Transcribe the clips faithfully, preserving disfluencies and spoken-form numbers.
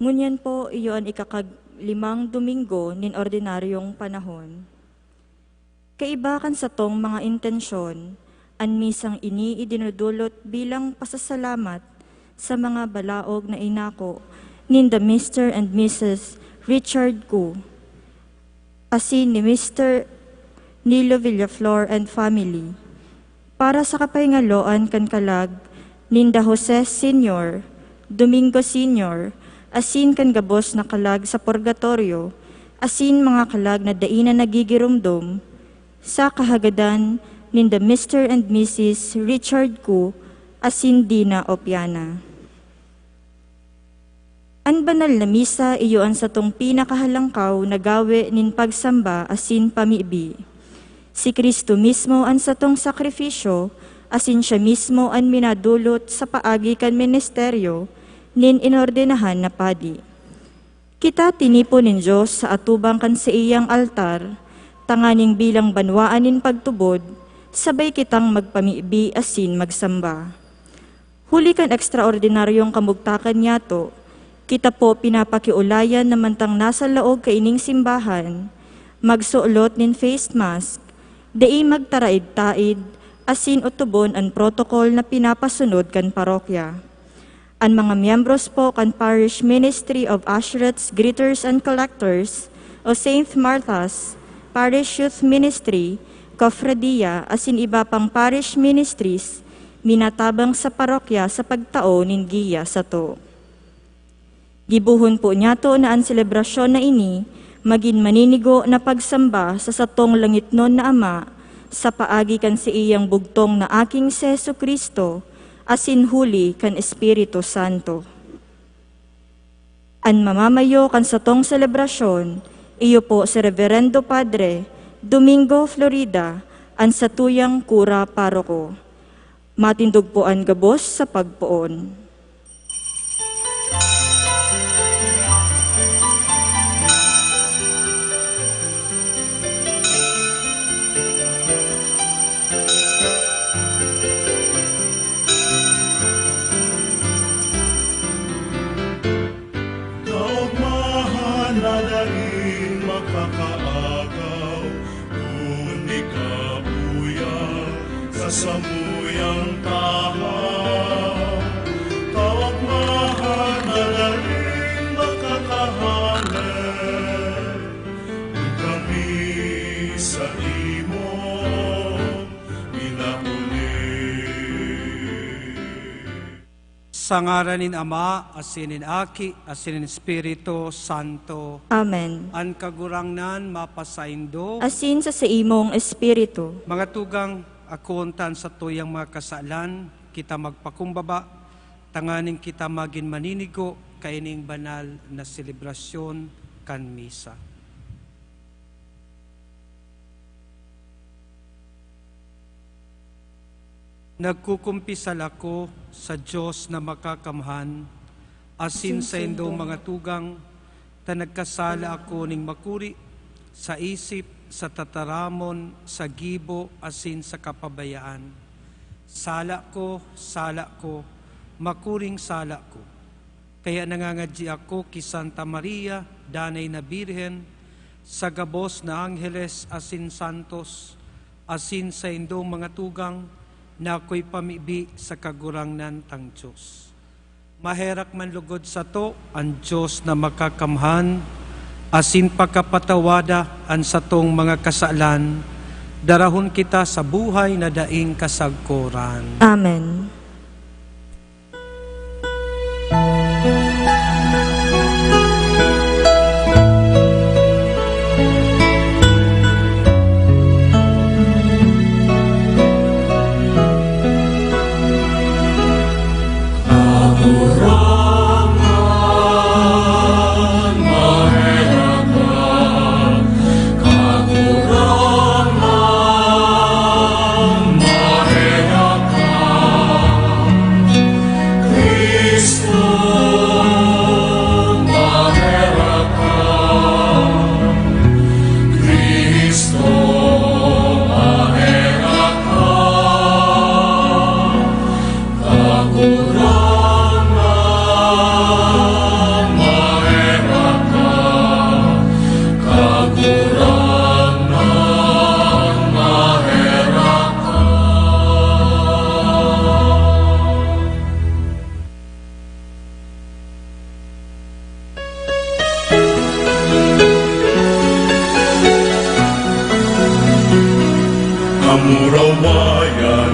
Ngunyan po, iyo an ikakaglimang Domingo nin ordinaryong panahon. Kaiba kan satong mga intensyon, an misang ini idinudulot bilang pasasalamat sa mga balaog na inako ninda Mister and Missus Richard Koo, asin ni Mister Nilo Villaflor and family, para sa kapahingaloan kan kalag ninda Jose Senior, Domingo Senior, asin kan gabos na kalag sa purgatoryo, asin mga kalag na dai na nagigiromdom, sa kahagadan ninda Mister and Missus Richard Koo asin Dina Opiana. An banal na misa iyo an satong pinakahalangkaw na gawe nin pagsamba asin pamibi. Si Cristo mismo an satong sakrifisyo, asin siya mismo an minadulot sa paagi kan ministeryo nin inordenahan na padi. Kita tinipon nin Dios sa atubang kan saiyang altar, tanganing bilang banwaan nin pagtubod, sabay kitang magpamibi asin magsamba. Huli kan ekstraordinaryong kamugtakan niyato, kita po pinapakiolayan na mantang nasa laog kaining simbahan, magsulot nin face mask, dai magtaraid-taid, asin otobon an protocol na pinapasunod kan parokya. An mga miyembros po kan Parish Ministry of Usherettes, Greeters, and Collectors o Saint Martha's, Parish Youth Ministry, Cofradia, asin iba pang parish ministries, minatabang sa parokya sa pagtao nin giya sato. Gibohon po niyato na an selebrasyon na ini magin maninigo na pagsamba sa satong langitnon na Ama sa paagi kan saiyang bugtong na Aking si Jesu-Cristo asin huli kan Espiritu Santo. An mamamayo kan satong selebrasyon, iyo po si Reverendo Padre Domingo Florida, an satuyang kura paroko. Matindog po an gabos sa pagpoon. Kaogmahan na daing makakaagaw, kun di ka uya sa samuyang tahaw. Kaogmahan na daing makakahale, kun kami sa imo minauli. Sa ngaran nin Ama, asin nin Aki, asin nin Espiritu Santo. Amen. An Kagurangnan mapasaindo. Asin sa saimong espiritu. Mga tugang, akoon ta an satuyang mga kasalan, kita magpakumbaba, tanganing kita magin maninigo kaining banal na selebrasyon kan misa. Nagkukumpisal ako sa Dios na Makakamhan, asin saindong mga tugang, ta nagkasala ako ning makuri, sa isip, sa tataramon, sa gibo, asin sa kapabayaan. Sala ko, sala ko, makuring sala ko. Kaya nangangadyi ako ki Santa Maria, Danay na Birhen, sa gabos na angheles asin santos, asin saindong mga tugang, na akoy pamibi sa Kagurangnan tang Dios. Maherak man lugod sato an Dios na Makakamhan, asin pakapatawada an satong mga kasalan, darahon kita sa buhay na daing kasagkoran. Amen.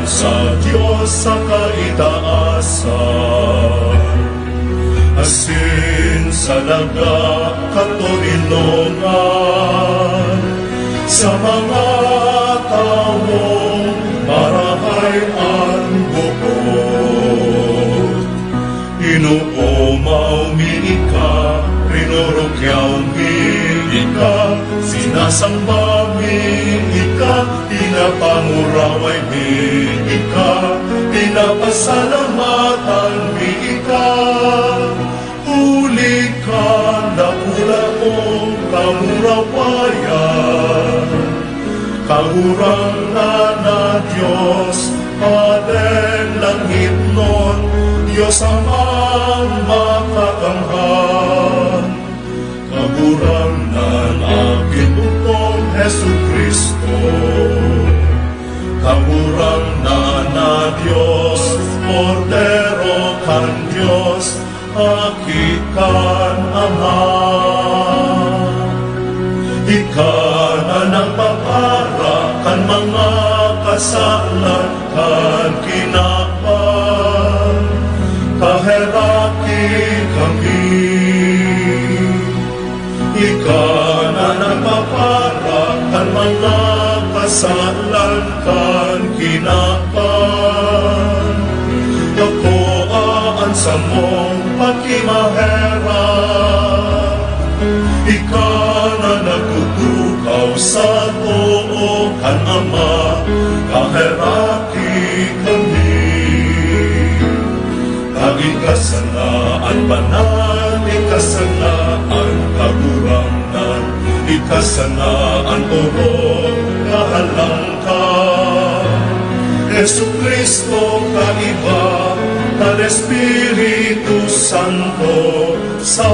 Sa Dios sa kaitaasan, asin sa daga katoninongan, sa mga tawong marahay an boot. Inoomaw mi ika, rinurukyaw mi ika, sinasamba mi ika, pinapanguraway mi ika, pinapasalamatan mi ika. Huli kan dakula mong kamurawayan, Kagurangnan na Dios, Padeng langitnon, Dios Amang makakamhan, Kagurangnan, Aki bugtong Jesu-Cristo, Kagurangnan na Dios, Kordero kan Dios, Aki kan Ama. Ika na nagpapara kan mga kasalan kan kinaban, kaheraki kami. Ika na nagpapara kan mga kasalan kan kinaban. Tapoa an samong pakimaherak. Ika na nagtutukaw sa too kan Ama, kaheraki kami. Ika sana an banal, ika sana an kagurangnan, ika sana an orog na halangka. Jesu-Cristo, kaiba kan Espiritu Santo, sa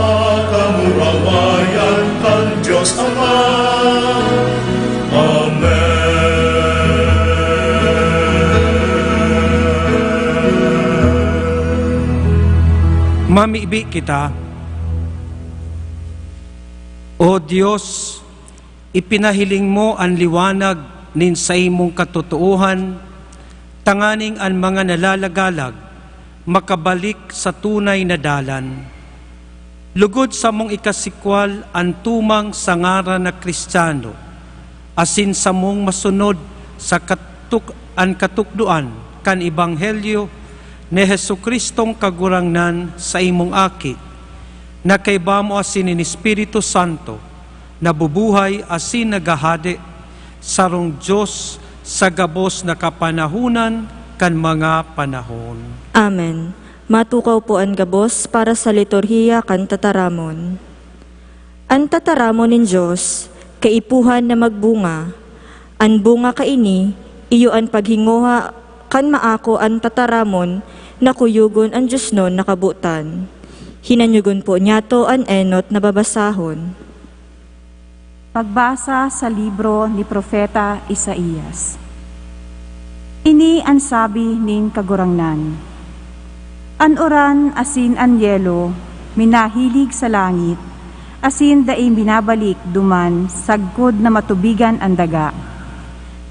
kamurawayan kan Dios Ama. Amen. Mamibi kita. O Dios, ipinahiling mo an liwanag nin saimong katotoohan, tanganing an mga nalalagalag makabalik sa tunay na dalan. Lugod samong ikasikwal an tumang sa ngaran na Cristiano, asin samong masunod sa katuk-, an katukdoan kan Ebanghelyo ni Jesu-Cristong Kagurangnan, saimong Aki, na kaiba mo asin nin Espiritu Santo, nabubuhay asin naghahade, sarong Dios sa gabos na kapanahonan kan mga panahon. Amen. Matukaw po an gabos para sa liturhiya kan tataramon. An tataramon nin Dios, kaipuhan na magbunga. An bunga kaini, iyo an paghingoha kan maako an tataramon na kuyogon an diosnon na kabotan. Hinanyogon po niyato an enot na babasahon. Pagbasa sa libro ni Propeta Isaias. Ini an sabi nin Kagurangnan, "An uran asin an yelo minahilig sa langit, asin dai binabalik duman sagkod na matubigan an daga,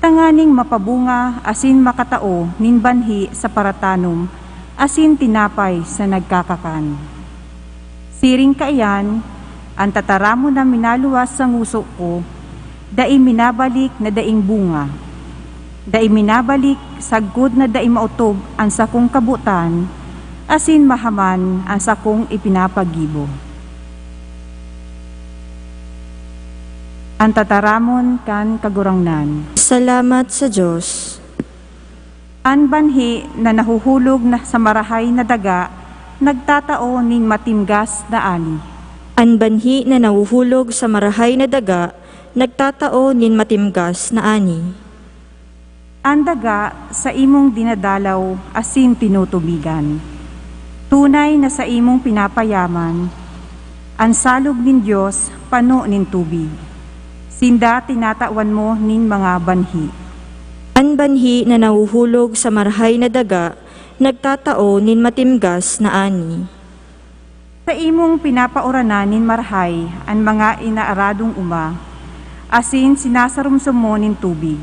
tanganing mapabunga asin makatao nin banhi sa paratanom asin tinapay sa nagkakakan." Siring kaiyan, an tataramon na minaluwas sa ngoso ko, dai minabalik na daing bunga. Dai minabalik sagkod na dai maotob an sakong kabotan, asin mahaman an sakong ipinapagibo. An tataramon kan Kagurangnan. Salamat sa Dios. An banhi na nahuhulog na sa marahay na daga nagtatao nin matimgas na ani. An banhi na nahuhulog sa marahay na daga nagtatao nin matimgas na ani. An daga saimong dinadalaw asin tinutubigan. Tunay na saimong pinapayaman, an salog nin Dios pano nin tubig. Sinda tinatawan mo nin mga banhi. An banhi na nahuhulog sa marahay na daga nagtatao nin matimgas na ani. Saimong pinapauranan nin marahay an mga inaaradong uma, asin sinasaromsom mo nin tubig.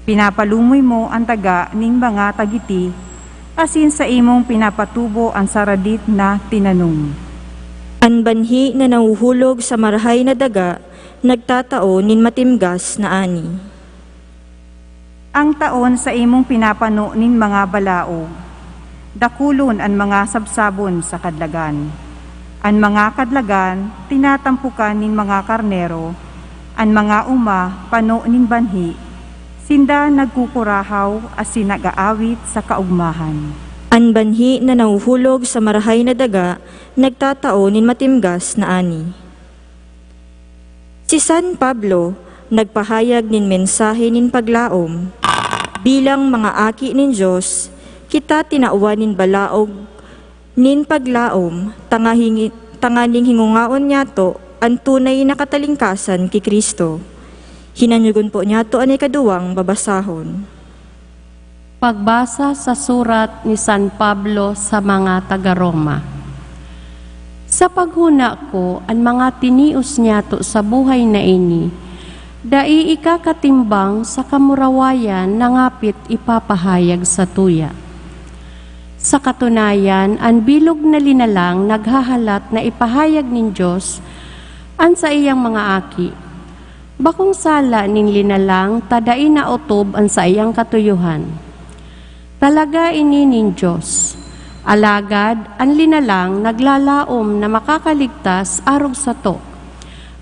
Pinapalumoy mo an daga nin mga tagiti, asin saimong pinapatubo an saradit na tinanom. An banhi na nahuhulog sa marahay na daga nagtatao nin matimgas na ani. Ang taon saimong pinapano nin mga balaog. Dakulon an mga sabsabon sa kadlagan. An mga kadlagan tinatampokan nin mga karnero, an mga oma pano nin banhi. Sinda nagkukurahaw asin nag-aawit sa kaogmahan. An banhi na nahuhulog sa marahay na daga nagtatao nin matimgas na ani. Si San Pablo nagpahayag nin mensahe nin paglaom. Bilang mga aki nin Dios, kita tinawan nin balaog nin paglaom tanga hingi-, tanganing hingungaon niyato an tunay na katalingkasan ki Cristo. Hinanyogon po niyato an ikaduwang babasahon. Pagbasa sa surat ni San Pablo sa mga taga Roma. Sa paghona ko, an mga tinios niyato sa buhay na ini, dai ikakatimbang sa kamurawayan na ngapit ipapahayag sa tuya. Sa katunayan, an bilog na linalang naghahalat na ipahayag nin Dios an saiyang mga aki. Bakong sala nin linalang ta dai naotob an saiyang katuyohan. Talaga ini nin Dios. Alagad an linalang naglalaom na makakaligtas arog sato.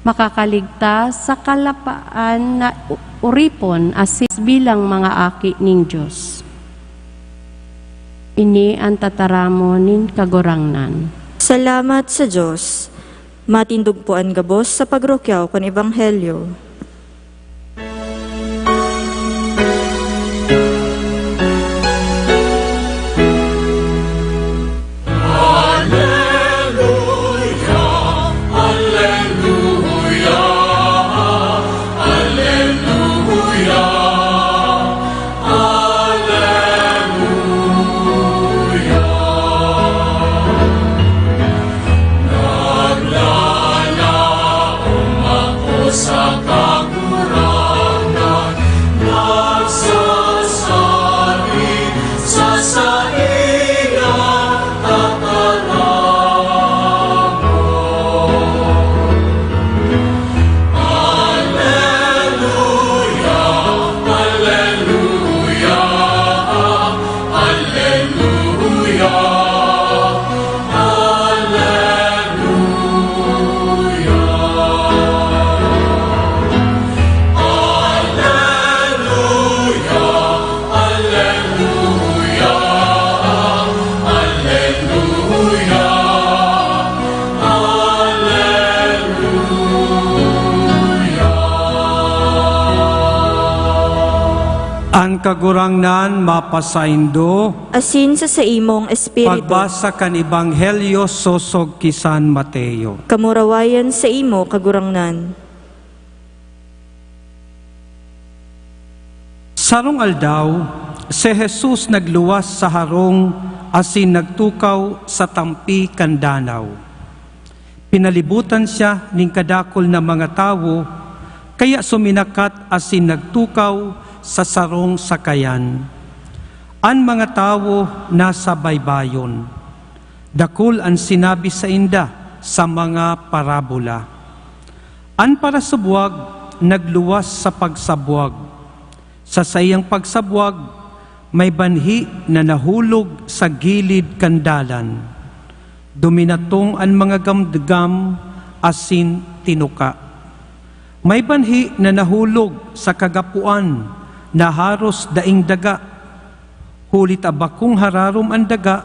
Makakaligtas sa kalapaan na u-, oripon asin bilang mga aki nin Dios. Ini an tataramon nin Kagurangnan. Salamat sa Dios. Matindog po an gabos sa pagrukyaw kan Ebanghelyo. An Kagurangnan mapasaindo. Asin sa saimong espiritu. Pagbasa kan Ebanghelyo sosog ki San Mateo. Kamurawayan saimo, Kagurangnan. Sarong aldaw, si Jesus nagluwas sa harong asin nagtukaw sa tampi kan danaw. Pinalibutan siya nin kadakul na mga tawo, kaya suminakat asin nagtukaw sa sarong sakayan. An mga tawo nasa baybayon. Dakul an sinabi sainda sa mga parabola. An parasabwag nagluwas sa pagsabwag. Sa saiyang pagsabwag, may banhi na nahulog sa gilid kan dalan. Duminatong an mga gamgam asin tinuka. May banhi na nahulog sa kagapoan na haros daing daga. Huli ta bakong hararom an daga,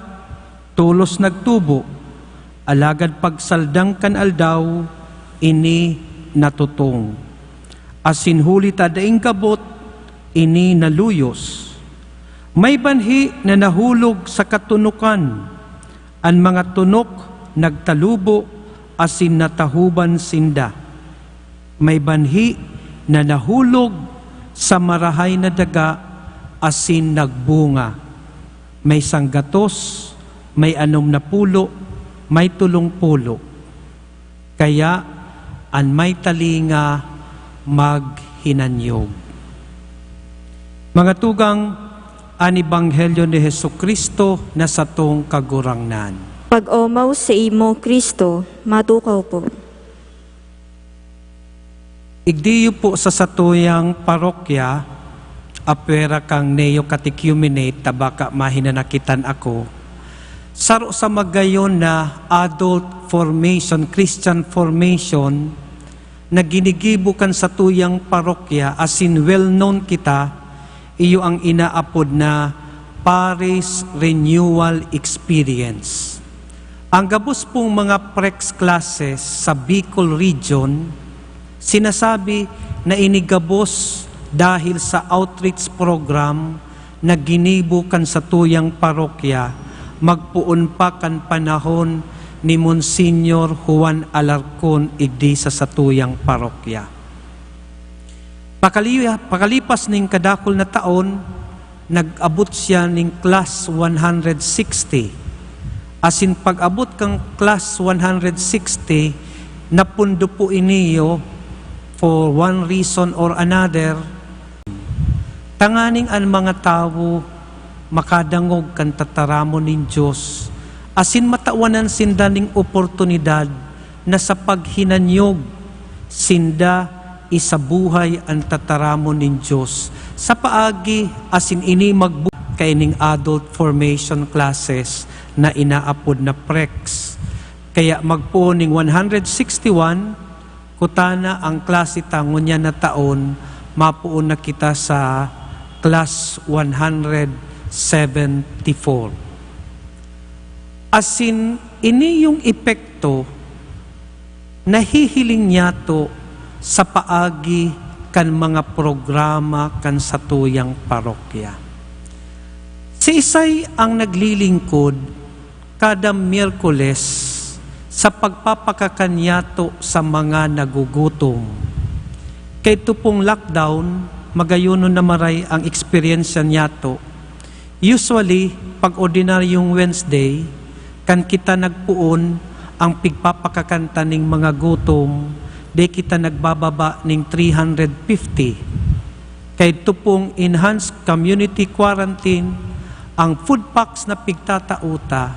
tolos nagtubo, alagad pagsaldan kan aldaw, ini natutong. Asin huli ta daing gabot, ini naluyos. May banhi na nahulog sa katunokan, an mga tunok nagtalubo asin natahoban sinda. May banhi na nahulog sa marahay na daga asin nagbunga. May sanggatos, may anom na pulo, may tolong pulo. Kaya an may talinga maghinanyog. Mga tugang, an Ebanghelyo ni Jesu-Cristo na satong Kagurangnan. Pag-omaw saimo, Cristo, matukaw po. Igdiyo po sa satuyang parokya, apwera kan neo-catechumenate, ta baka mahinanakitan ako, saro sa magayon na adult formation, Christian formation, na ginigibo kan satuyang parokya, asin well-known kita, iyo ang inaapod na Parish Renewal Experience. Ang gabos pong mga prex classes sa Bicol Region, sinasabi na ini gabos dahil sa outreach program na ginibo kan satuyang parokya, magpoon pa kan panahon ni Monsignor Juan Alarcon igdi sa satuyang parokya. Pakali-, pakalipas ning kadakul na taon, nag-abot siya ning class one hundred sixty. Asin pag-abot kan class one hundred sixty, napundo po iniyo for one reason or another, tanganing an mga tawo makadangog kan tataramon nin Dios, asin matawanan sinda ning oportunidad na sa paghinanyog sinda isabuhay an tataramon nin Dios sa paagi asin ini magbu-, kaining adult formation classes na inaapod na prex. Kaya magpoon ning one hundred sixty-one, kutana ang klase ta ngunyan na taon, mapoon na kita sa class one hundred seventy-four. Asin, ini yung epekto nahihiling niyato sa paagi kan mga programa kan satuyang parokya. Siisay ang naglilingkod kada Miyerkules sa pagpapakakan niyato sa mga nagugutom? Kaidto pong lockdown, magayonon na maray ang eksperyensya niyato. Usually, pag ordinaryong Wednesday, kan kita nagpoon ang pigpapakakan ta ning mga gutom, di kita nagbababa ning three hundred fifty. Kaidto pong enhanced community quarantine, ang food packs na pigtatao ta,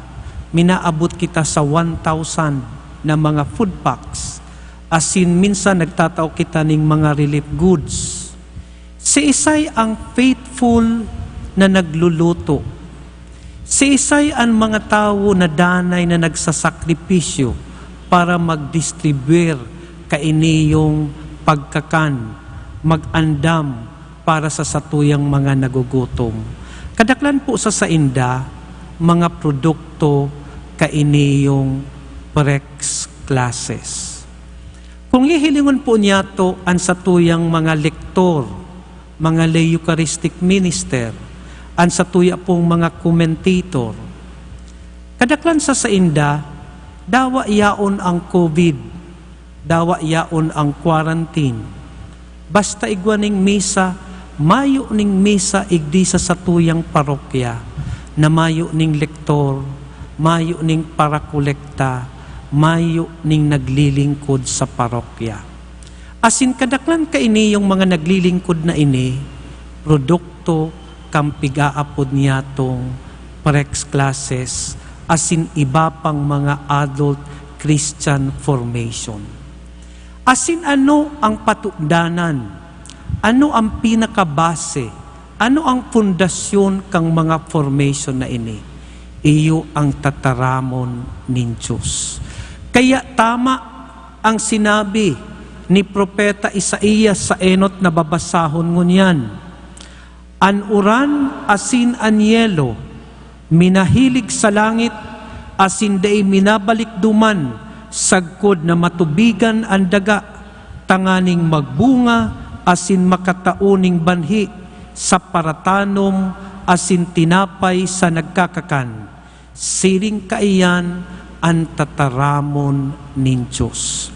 minaabot kita sa one thousand na mga food packs. Asin minsan nagtatao kita ning mga relief goods. Siisay ang faithful na nagluluto? Siisay an mga tawo na danay na nagsasakripisyo para magdistribuir kainiyong pagkakan, mag-andam para sa satuyang mga nagugutom? Kadaklan po sa sainda, mga produkto kainiyong prex classes. Kung hihilingon po niyato an satuyang mga lektor, mga lay Eucharistic minister, an satuya pong mga commentator, kadaklan sa sainda, dawa yaon ang COVID, dawa yaon ang quarantine. Basta igwa ning misa, mayo ning misa igdi sa satuyang parokya, na mayo ning lektor, mayo ning parakolekta, mayo ning naglilingkod sa parokya. Asin kadaklan kainiyong mga naglilingkod na ini, produkto kan pig-aapod niyatong prex classes asin iba pang mga adult Christian formation. Asin ano ang patudanan? Ano ang pinakabase? Ano ang pundasyon kan mga formation na ini? Iyo ang tataramon nin Dios. Kaya tama ang sinabi ni Propeta Isaias sa enot na babasahon ngunyan, "An uran asin an yelo minahilig sa langit, asin dai minabalik duman sagkod na matubigan an daga, tanganing magbunga asin makatao nin banhi sa paratanom asin tinapay sa nagkakakan." Siring kaiyan an tataramon nin Dios.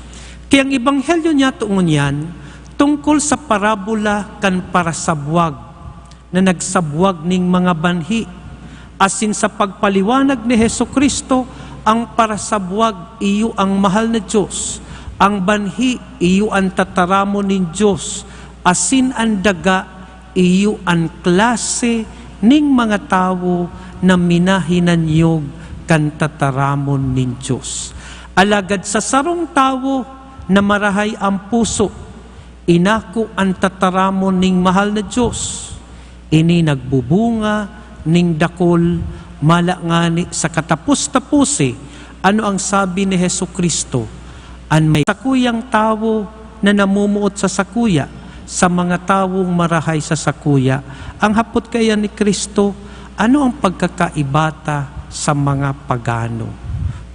Kaya ang ebanghelyo niyato ngunyan tungkol sa parabola kan parasabwag na nagsabwag nin mga banhi, asin sa pagpaliwanag ni Jesu-Cristo, ang parasabwag iyo ang mahal na Dios, ang banhi iyo an tataramon nin Dios, asin an daga Iyo an klase ning mga tawo na minahinanyog kan tataramon nin Dios. Alagad sa sarong tawo na marahay an puso, inako an tataramon ning mahal na Dios. Ini nagbubunga ning dakul, mala ngani sa katapos-taposi, ano ang sabi ni Jesu-Cristo? An may sakuyang tawo na namumuot sa sakuya, sa mga tawong marahay sa sakuya. Ang hapot kaiyan ni Cristo, ano ang pagkakaiba ta sa mga pagano?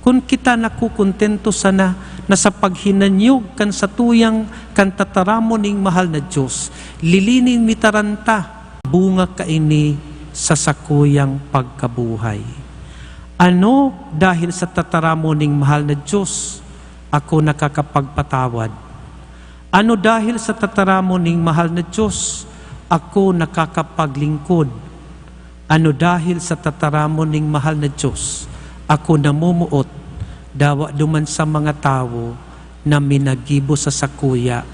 Kun kita nakukontento sana na sa paghinanyog kan satuyang kan tataramon ning mahal na Dios, lilinin mi taran ta, bunga kaini sa sakuyang pagkabuhay. Ano dahil sa tataramon ning mahal na Dios, ako nakakapagpatawad? Ano dahil sa tataramon ning mahal na Dios, ako nakakapaglingkod? Ano dahil sa tataramon ning mahal na Dios, ako namumuot, dawa duman sa mga tawo na minagibo sa sakuya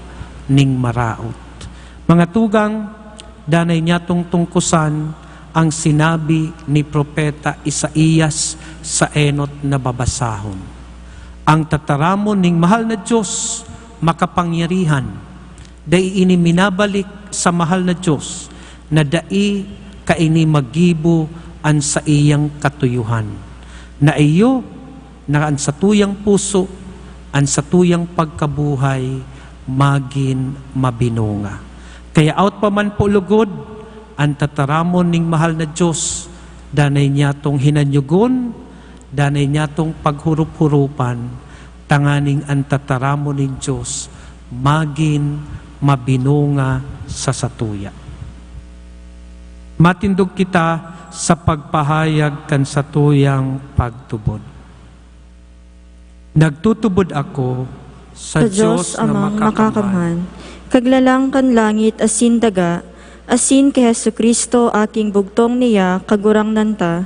ning maraot? Mga tugang, danay niyatong tungkosan ang sinabi ni Propeta Isaias sa enot na babasahon. Ang tataramon ning mahal na Dios makapangyarihan, dai ini minabalik sa mahal na Dios na dai kaini maggibo an saiyang katuyohan, na iyo na an satuyang puso, an satuyang pagkabuhay magin mabinunga. Kaya aot pa man po lugod, an tataramon ning mahal na Dios, danay niyatong hinanyugon, danay niyatong paghurup-hurupan, tanganing an tataramon nin Dios magin mabinunga sa satuya. Matindog kita sa pagpahayag kan satuyang pagtubod. Nagtutubod ako sa Sa Dios Dios na Amang makakamhan, Makakamhan, Kaglalang kan langit asin daga, asin ki Jesu-Cristo, Aking bugtong niya, Kagurangnan ta,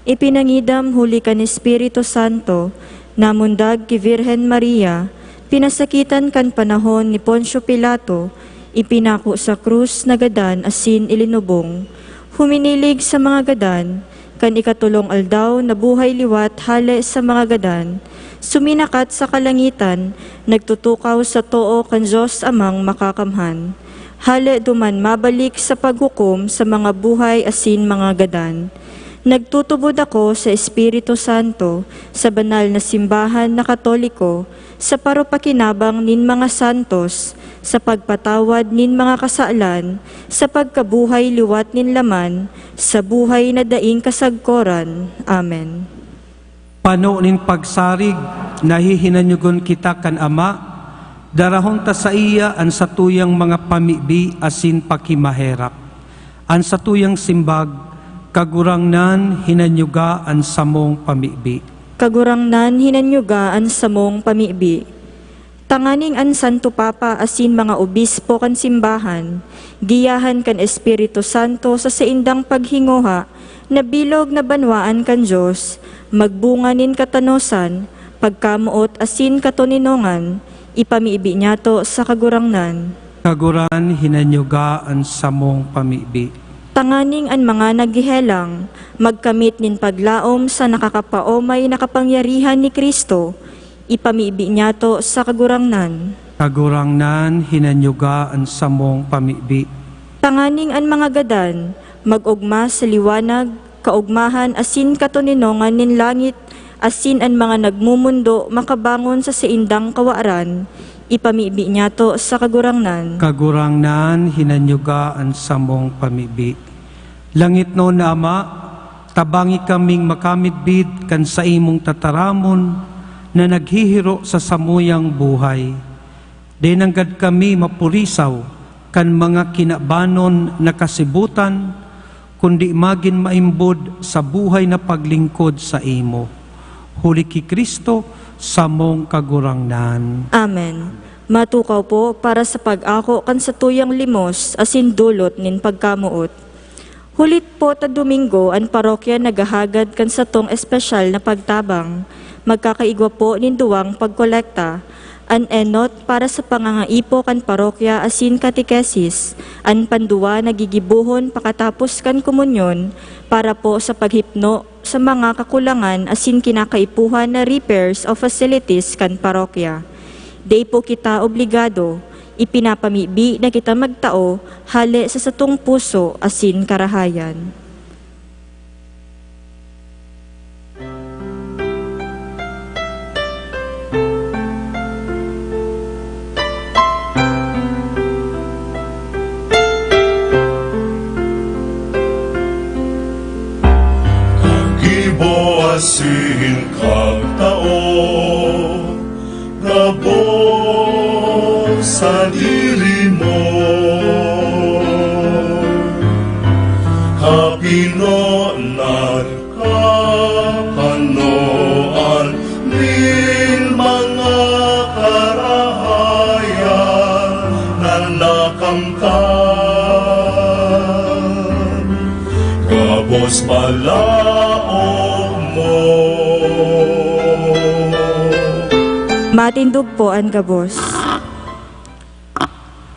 ipinangidam huli kan Espiritu Santo, namundag ki Virgen Maria, pinasakitan kan panahon ni Poncio Pilato, ipinako sa krus, nagadan asin ilinubong. Huminilig sa mga gadan, kan ikatolong aldaw nabuhay liwat hale sa mga gadan, suminakat sa kalangitan, nagtutukaw sa too kan Dios Amang Makakamhan. Hale duman mabalik sa paghukom sa mga buhay asin mga gadan. Nagtutubod ako sa Espiritu Santo, sa banal na simbahan na Katoliko, sa paropakinabang nin mga santos, sa pagpatawad nin mga kasalan, sa pagkabuhay liwat nin laman, sa buhay na daing kasagkoran. Amen. Pano nin pagsarig, nahihinanyugon kita kan Ama, darahon ta saiya an satuyang mga pamibi asin pakimaherak. An satuyang simbag, Kagurangnan, hinanyuga an samong pamibi. Kagurangnan, hinanyuga an samong pamibi. Tanganing an Santo Papa asin mga obispo kan simbahan, giyahan kan Espiritu Santo sa saindang paghingoha na bilog na banwaan kan Dios, magbunga nin katanosan, pagkamoot asin katoninongan, ipamibi niyato sa Kagurangnan. Kagurangnan, hinanyuga an samong pamibi. Tanganing an mga naghehelang magkamit nin paglaom sa nakakapaomay na kapangyarihan ni Cristo, ipamibi niyato sa Kagurangnan. Kagurangnan, hinanyuga an samong pamibi. Tanganing an mga gadan mag-ogma sa liwanag, kaogmahan asin katoninongan nin langit, asin an mga nagmumundo makabangon sa saindang kawaran, ipamibi niyato sa Kagurangnan. Kagurangnan, hinanyuga an samong pamibi. Langitnon na Ama, tabangi kaming makamidbid kan saimong tataramon na naghihiro sa samuyang buhay. Dai nanggad kami mapurisaw kan mga kinabanon na kasibutan, kundi magin maimbod sa buhay na paglingkod saimo. Huli ki Cristo, samong Kagurangnan. Amen. Matukaw po para sa pag-ako kan satuyang limos asin dulot nin pagkamoot. Huli po ta Domingo, an parokya naghahagad kan satong espesyal na pagtabang. Magkakaigwa po nin duwang pagkolekta. An enot para sa pangangaipo kan parokya asin katekesis, an panduwa na gigibohon pakatapos kan komunyon para po sa paghipno sa mga kakulangan asin kinakaipuhan na repairs o facilities kan parokya. Dai po kita obligado, ipinapamibi na kita magtao hale sa satong puso asin karahayan. Gibo asin kagtao, gabos sadiri mo. Kapinonan, kakanoan nin mga karahayan na nakamtan, gabos balaog mo. Matindog po an gabos.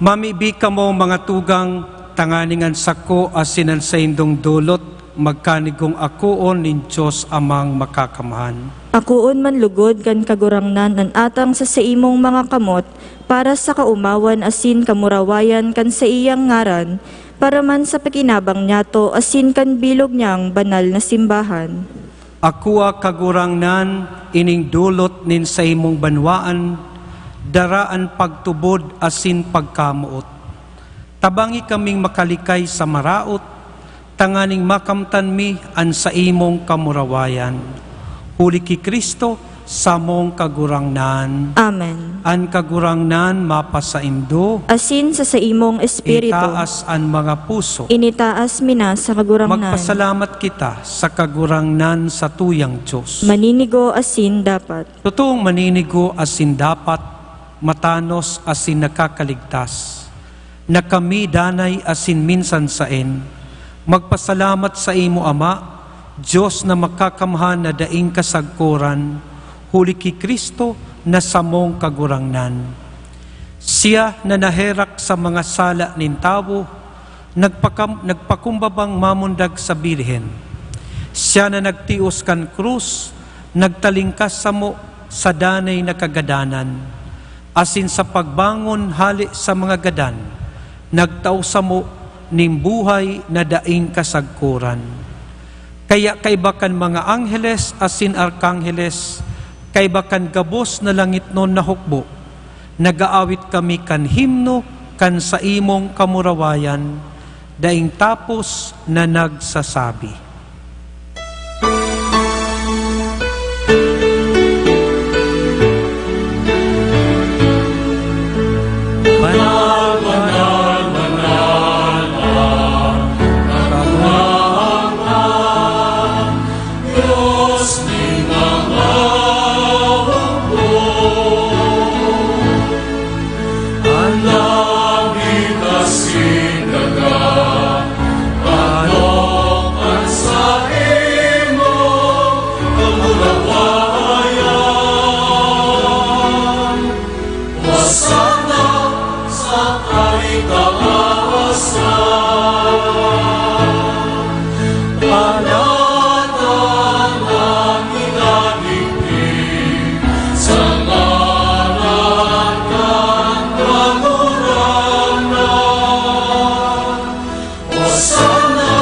Mamibi kamo, mga tugang, tanganing an sako asin an saindong dolot magkanigong akoon nin Dios Amang Makakamhan. Akoon man lugod kan Kagurangnan an atang sa saimong mga kamot para sa kaomawan asin kamurawayan kan saiyang ngaran, para man sa pakinabang niyato asin kan bilog niyang banal na simbahan. Akoa, Kagurangnan, ining dolot nin saimong banwaan, dara an pagtubod asin pagkamoot. Tabangi kaming makalikay sa maraot, tanganing makamtan mi an saimong kamurawayan. Huli ki Cristo, samong Kagurangnan. Amen. An Kagurangnan mapasaindo. Asin sa saimong espiritu. Itaas an mga puso. Initaas mi na sa Kagurangnan. Magpasalamat kita sa Kagurangnan, satuyang Dios. Maninigo asin dapat. Totoong maninigo asin dapat, matanos asin nakakaligtas, na kami danay asin minsan saen, magpasalamat saimo, Ama, Dios na makakamhan na daing kasagkoran, huli ki Cristo na samong Kagurangnan. Siya na naherak sa mga sala nin tawo, nagpakam-, nagpakumbabang mamundag sa Birhen. Siya na nagtios kan krus, nagtalingkas samo sa danay na kagadanan, asin sa pagbangon hale sa mga gadan, nagtao samo nin buhay na daing kasagkoran. Kaya kaiba kan mga angheles asin arkangheles, kaiba kan gabos na langitnon na hukbo, nag-aawit kami kan himno kan saimong kamurawayan, daing tapos na nagsasabi, "Banal, banal, banal, banal, Dios nin mga hukbo." An langit asin daga, ano an saimong kamurawayan? Hosana sa kaitaasan. Palatang an minadigdi sa ngaran kan Kagurangnan. Hosana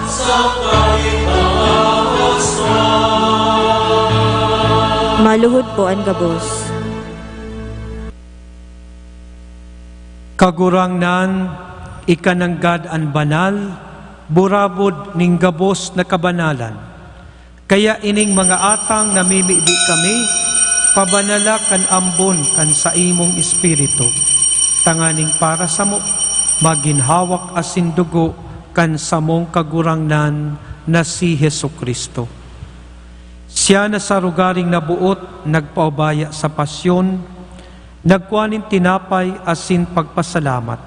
sa kaitaasan. Maluhod po an gabos. Kagurangnan, ika nanggad an banal, burabod nin gabos na kabanalan. Kaya ining mga atang namimibi kami, pabanala kan ambon kan saimong Espiritu, tanganing para samo magin hawak asin dugo kan samong Kagurangnan na si Jesu-Cristo. Siya na sa rogaring naboot nagpaubaya sa pasyon, nagkua nin tinapay asin pagpasalamat.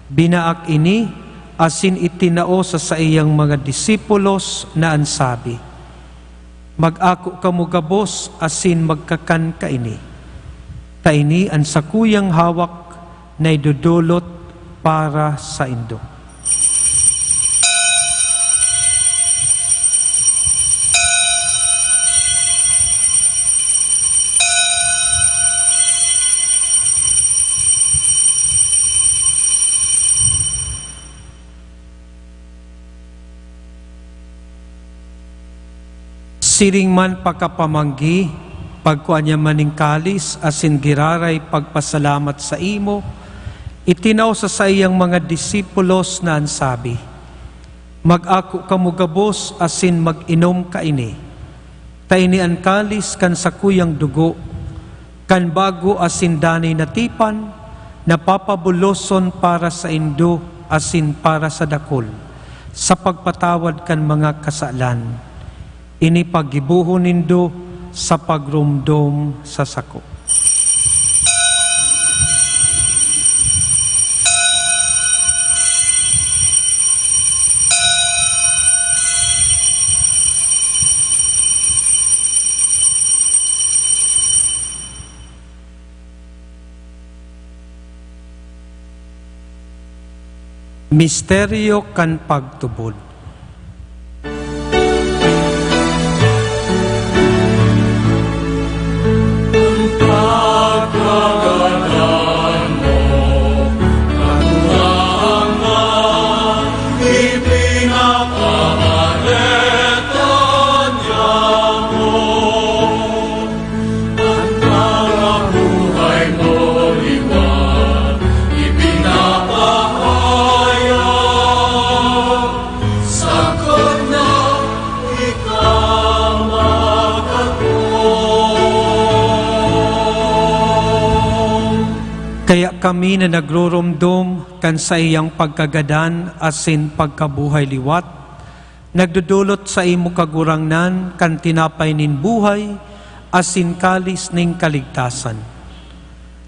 Binaak ini asin itinao sa saiyang mga disipulos na an sabi, "Mag-ako kamo gabos asin magkakan kaini. Ta ini an sakuyang hawak na idodolot para saindo. Siring man pakapamanggi, pagkua niya man nin kalis asin giraray pagpasalamat saimo, itinao sa saiyang mga disipulos na an sabi, "Mag-ako kamo gabos asin mag-inom kaini. Ta ini an kalis kan sakuyang dugo, kan bago asin danay na tipan, na papabuloson para saindo asin para sa dakul, sa pagpatawad kan mga kasalan. Ini paggibohon nindo sa pagromdom sa sako." Misteryo kan pagtubod. An parabuhay mo liwat ipinapahayag, sagkod na ika magkatong. Kaya kami na nagroromdom kan saiyang pagkagadan asin pagkabuhay liwat, nagdodolot saimo, Kagurangnan, kan tinapay nin buhay asin kalis nin kaligtasan.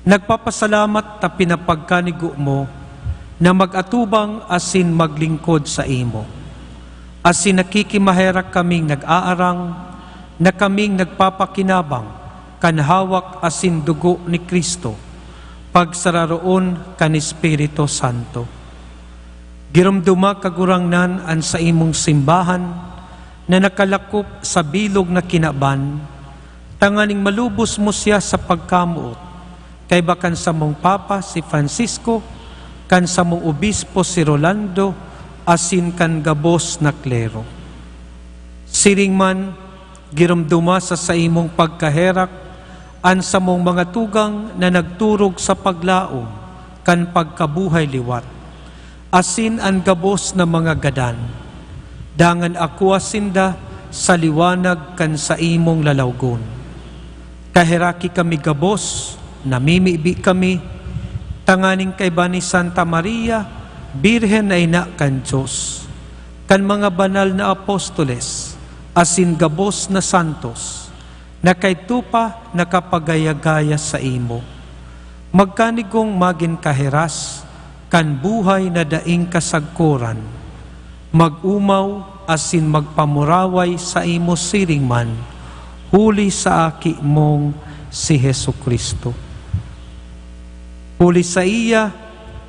Nagpapasalamat ta pinapagkanigo mo na mag-atubang asin maglingkod saimo. Asin nakikimaherak kaming nag-aarang na kaming nagpapakinabang kan hawak asin dugo ni Cristo, pagsararoon kan Espiritu Santo. Giromdoma, Kagurangnan, an saimong simbahan na nakalakop sa bilog na kinaban, tanganing malubos mo siya sa pagkamoot, kaiba kan samong Papa, si Francisco, kan samong Obispo, si Rolando, asin kan gabos na klero. Siring man, giromdoma sa saimong pagkaherak an samong mga tugang na nagturog sa paglaom kan pagkabuhay liwat, asin an gabos na mga gadan. Dangan akua sinda sa liwanag kan saimong lalawgon. Kaheraki kami gabos, namimibi kami, tanganing kaiba ni Santa Maria, Birhen na ina kan Dios, kan mga banal na apostoles, asin gabos na santos, na kaidto pa nakapagaya-gaya saimo. Magkanigong magin kaheras kan buhay na daing kasagkoran, mag-omaw asin magpamuraway saimo siring man, huli sa Aki mong si Jesu-Cristo. Huli saiya,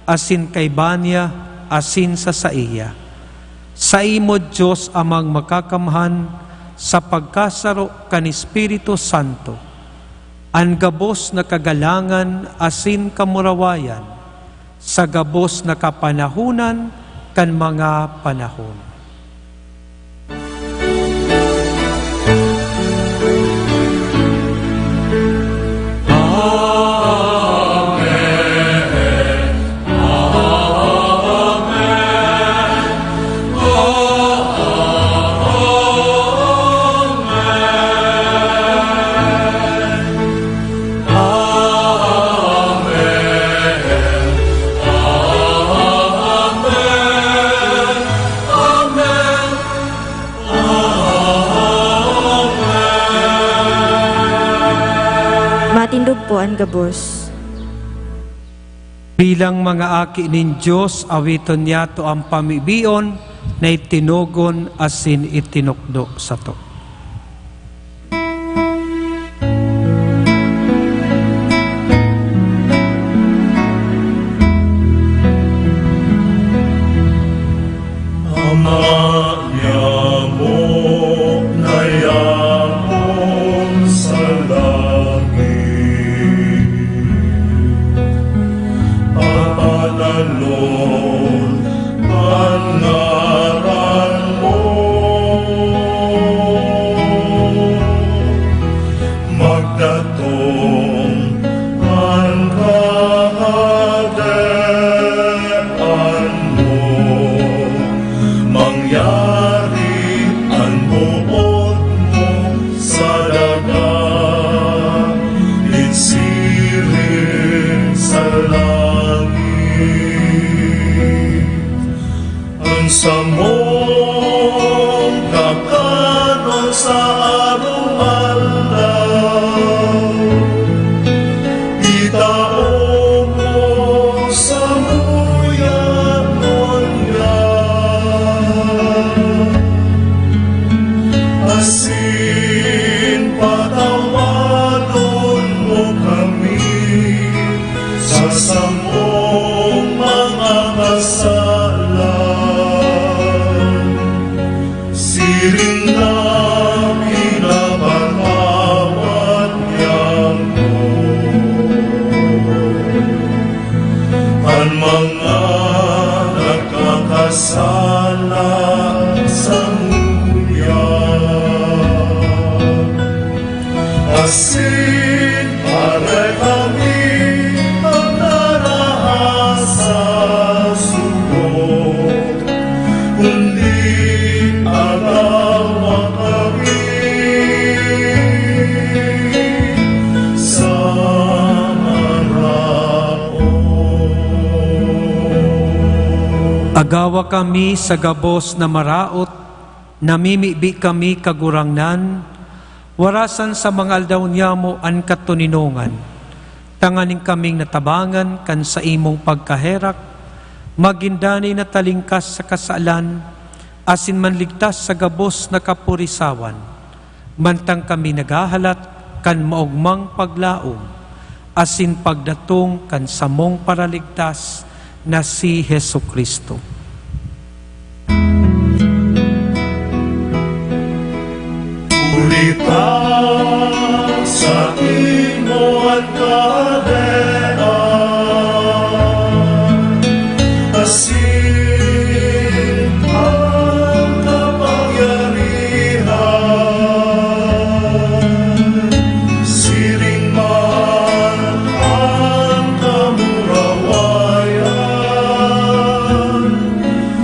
asin kaiba niya, asin sa saiya, saimo, Dios Amang Makakamhan, sa pagkasaro kan Espiritu Santo, an gabos na kagalangan asin kamurawayan, sa gabos na kapanahonan kan mga panahon. Matindog po an gabos. Bilang mga aki nin Dios, awiton niyato an pamibion na itinogon asin itinukdo sato. Sana sanguya, asin aray kami an narahas sa sugo, kundi agawa kami sa maraot. Agawa kami sa gabos na maraot, namimibi kami, Kagurangnan, warasan sa mga aldaw niyamo an katoninongan, tanganing kaming natabangan kan saimong pagkaherak, magin danay na talingkas sa kasalan, asin manligtas sa gabos na kapurisawan, mantang kami naghahalat kan maogmang paglaom asin pagdatong kan samong Paraligtas na si Jesu-Cristo. Huli ta saimo an kahadean, asin an kapangyarihan, siring man an kamurawayan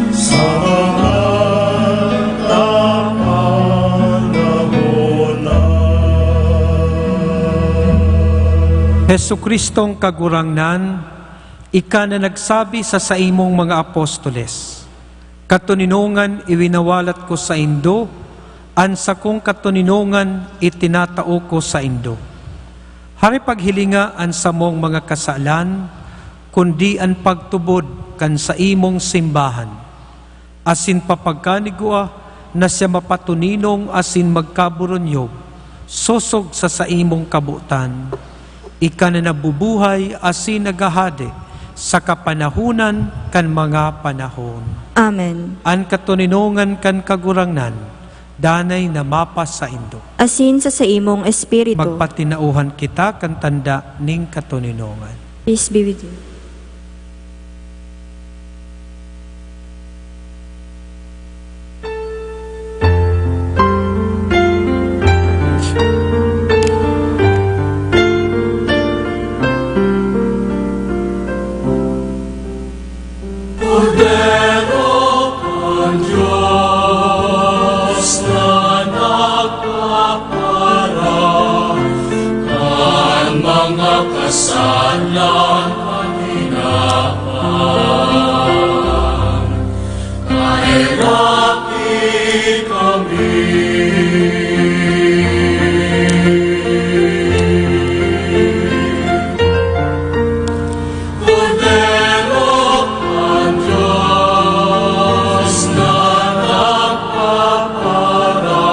sa mga kapanahon na. Jesu-Cristong Kagurangnan, ika na nagsabi sa saimong mga apostoles, "Katoninongan iwinawalat ko saindo, an sakong katoninongan itinatao ko saindo." Hari, paghilinga an samong mga kasalan, kundi an pagtubod kan saimong simbahan, asin papagkanigwa na siya mapatoninong asin magkaburunyog sosog sa saimong kabotan. Ika na nabubuhay asin naghahade sa kapanahonan kan mga panahon. Amen. An katoninongan kan Kagurangnan danay na mapasaindo. Asin sa saimong espiritu. Magpatinauhan kita kan tanda nin katoninongan. Peace be with you. Kordero kan Dios na nagpapara kan mga kasalan kan hinapan, kaheraki kami. Kordero kan Dios na nagpapara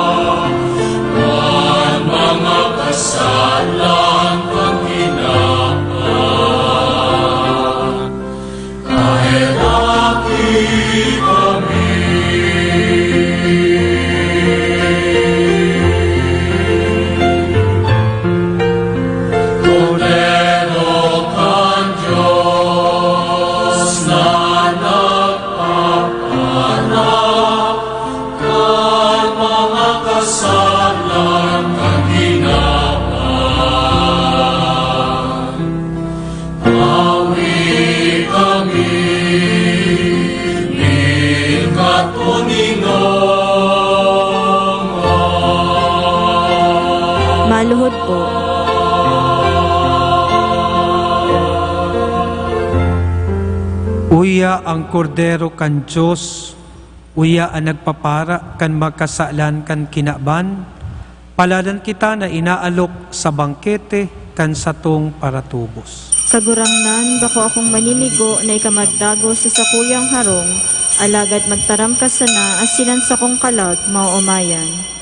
kan mga kasalan kan hinapan, kaheraki kami. Kordero kan Dios na nagpapaharap kan mga kasalan kan hinapan, awi kami nin katoninongan. Maluhod po. Uya an Kordero kan Dios, uya an nagpapara kan mga kasalan kan kinaban. Paladan kita na inaalok sa bangkete kan satong paratubos. Kagurangnan, bako akong maninigo na ika magdagos sa sakuyang harong, alagad magtaram ka sana asin an sakong kalag maoomayan.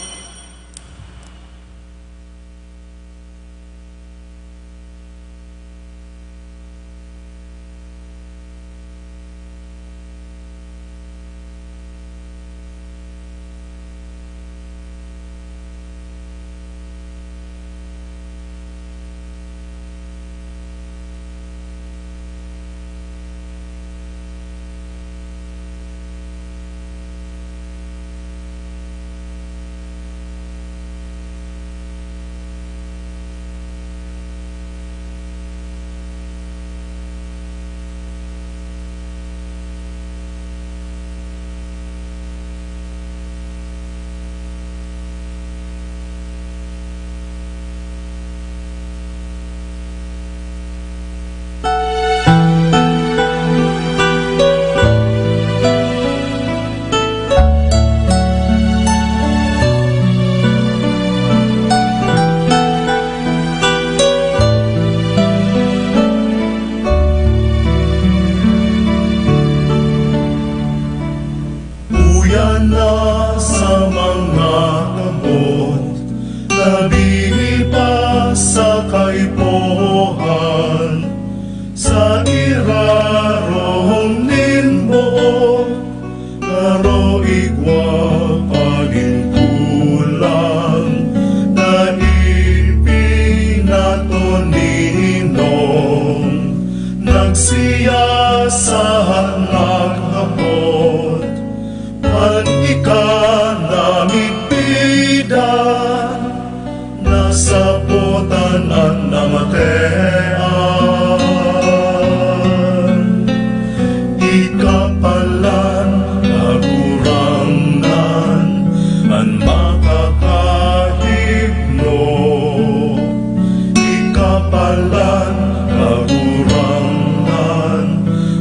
Kagurangnan,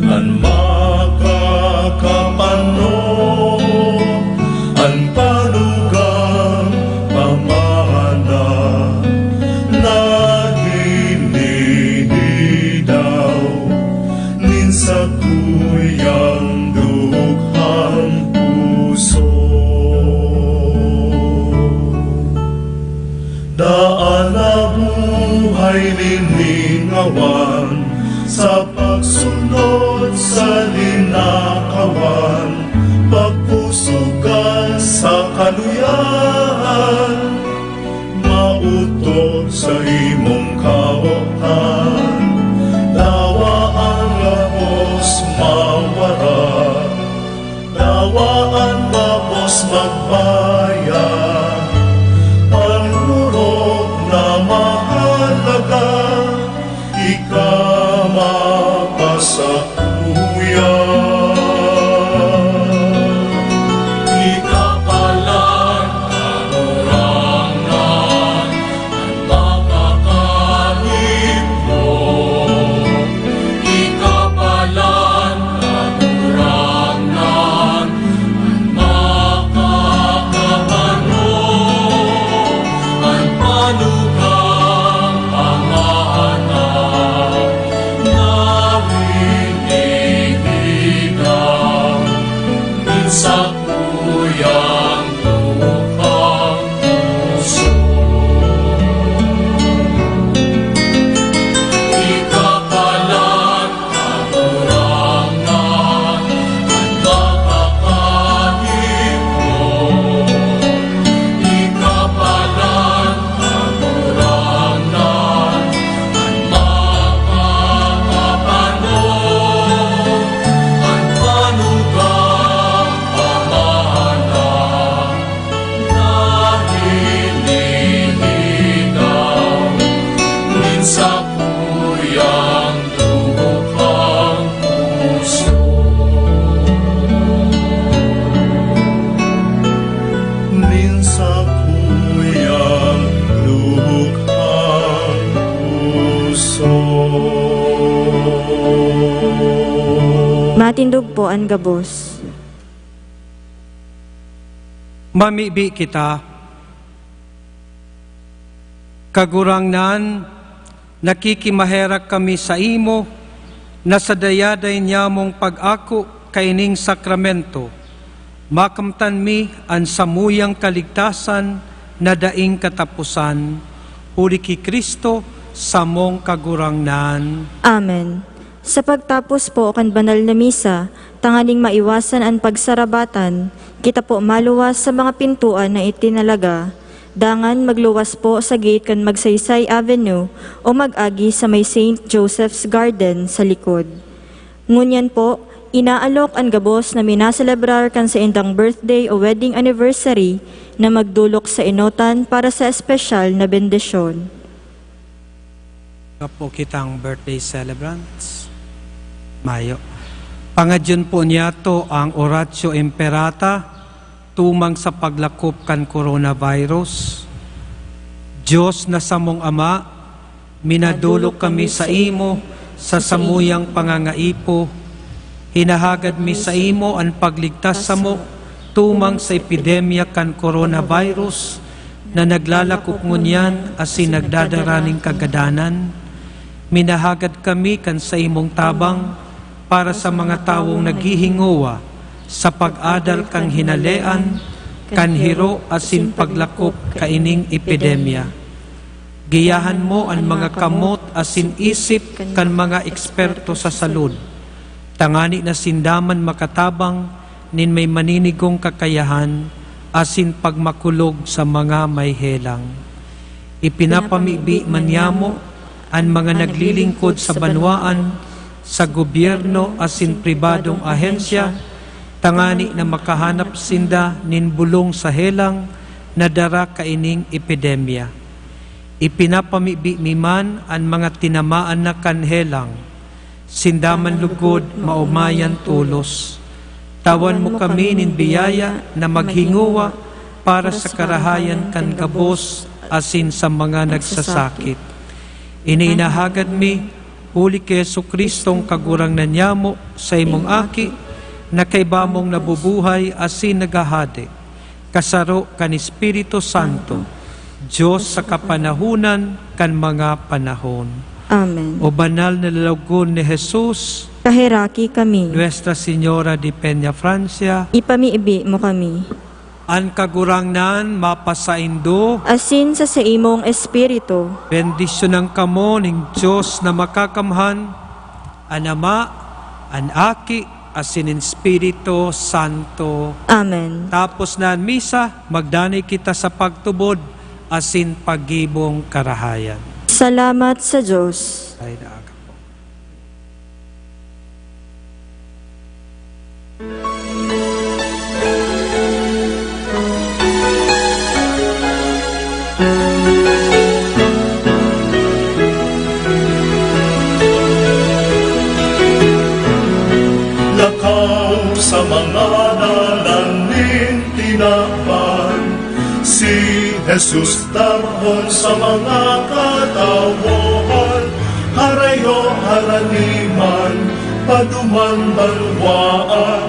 an makakapano, an panugang pamana, na hinihidaw nin sakuyang dukhang puso. Daan na buhay nin lingawan, sa pagsunod sa linakawan, magpusugan sa kaluyahan, maotob sa imong kaotan, dawa an gabos mawara. Dawa an gabos magbayad, an orog na mahalaga, ika mapasakuya. Ikapalan, Kagurangnan, an makakahiblo, ikapalan, Kagurangnan, an makakapano, an panugang pamana, na hinihigaw nin sakuyang dukhang puso. Ikapalan, Kagurangnan, an makakahiblo, ikapalan, Kagurangnan, an makakapano, an panugang pamana, na hinihigaw nin sakuyang dukhang puso. Nin sakuyang dukhang puso. Matindog po an gabos. Mamibi kita. Kagurangnan, nakikimaherak kami saimo na sa dayaday niyamong pag-ako kaining sakramento, makamtan mi an samuyang kaligtasan na daing kataposan, huli ki Cristo, samong Kagurangnan. Amen. Sa pagtapos po kan banal na misa, tanganing maiwasan an pagsarabatan, kita po maluwas sa mga pintoan na itinalaga. Dangan magluwas po sa gate kan Magsaysay Avenue o mag-agi sa may Saint Joseph's Garden sa likod. Ngunyan po, inaalok an gabos na minaselebrar kan saindang birthday o wedding anniversary na magdolok sa enotan para sa espesyal na bendisyon. Kapo kitang birthday celebrants. Mayo. Pangadyon po niyato ang Oratio Imperata tumang sa paglakop kan coronavirus. Dios na samong Ama, minadolok kami saimo sa samuyang pangangaipo. Hinahagad mi saimo an pagligtas samo tumang sa epidemya kan coronavirus na naglalakop ngunyan asin nagdadara nin kagadanan. Minahagad kami kan saimong tabang para sa mga tawong naghihingowa sa pag-adal kan hinalean, kan hiro asin paglakop kaining epidemya. Giyahan mo an mga kamot asin isip kan mga eksperto sa salud, tangani na sinda man makatabang nin may maninigong kakayahan asin pagmakulog sa mga may helang. Ipinapamibi man niyamo an mga naglilingkod sa banwaan, sa gobyerno asin pribadong ahensya, tangani na makahanap sinda nin bolong sa helang na dara kaining epidemya. Ipinapamibi mi man an mga tinamaan na kan helang. Sinda man lugod maomayan tolos. Tawan mo kami nin biyaya na maghingowa para sa karahayan kan gabos asin sa mga nagsasakit. Ini inahagad mi, huli ki Jesu-Cristong Kagurangnan niyamo, saimong Aki, na kaiba mong nabubuhay asin naghahade, kasaro kan Espiritu Santo, Dios sa kapanahonan kan mga panahon. Amen. O banal na lalagon ni Jesus, Kaheraki kami. Nuestra Señora de Peña Francia, Ipamibi mo kami. An Kagurangnan mapasaindo. Asin sa saimong espiritu. Bendisyonan kamo ning Dios na Makakamhan, an Ama, an Aki, asin an Espiritu Santo. Amen. Tapos na an misa, magdanay kita sa pagtubod asin paggibong karahayan. Salamat sa Dios. Ay, naaga po. Lakaw sa mga dalan nin tinaban, si Jesus tabon sa mga katawohan, harayo harani man, paduman banwaan,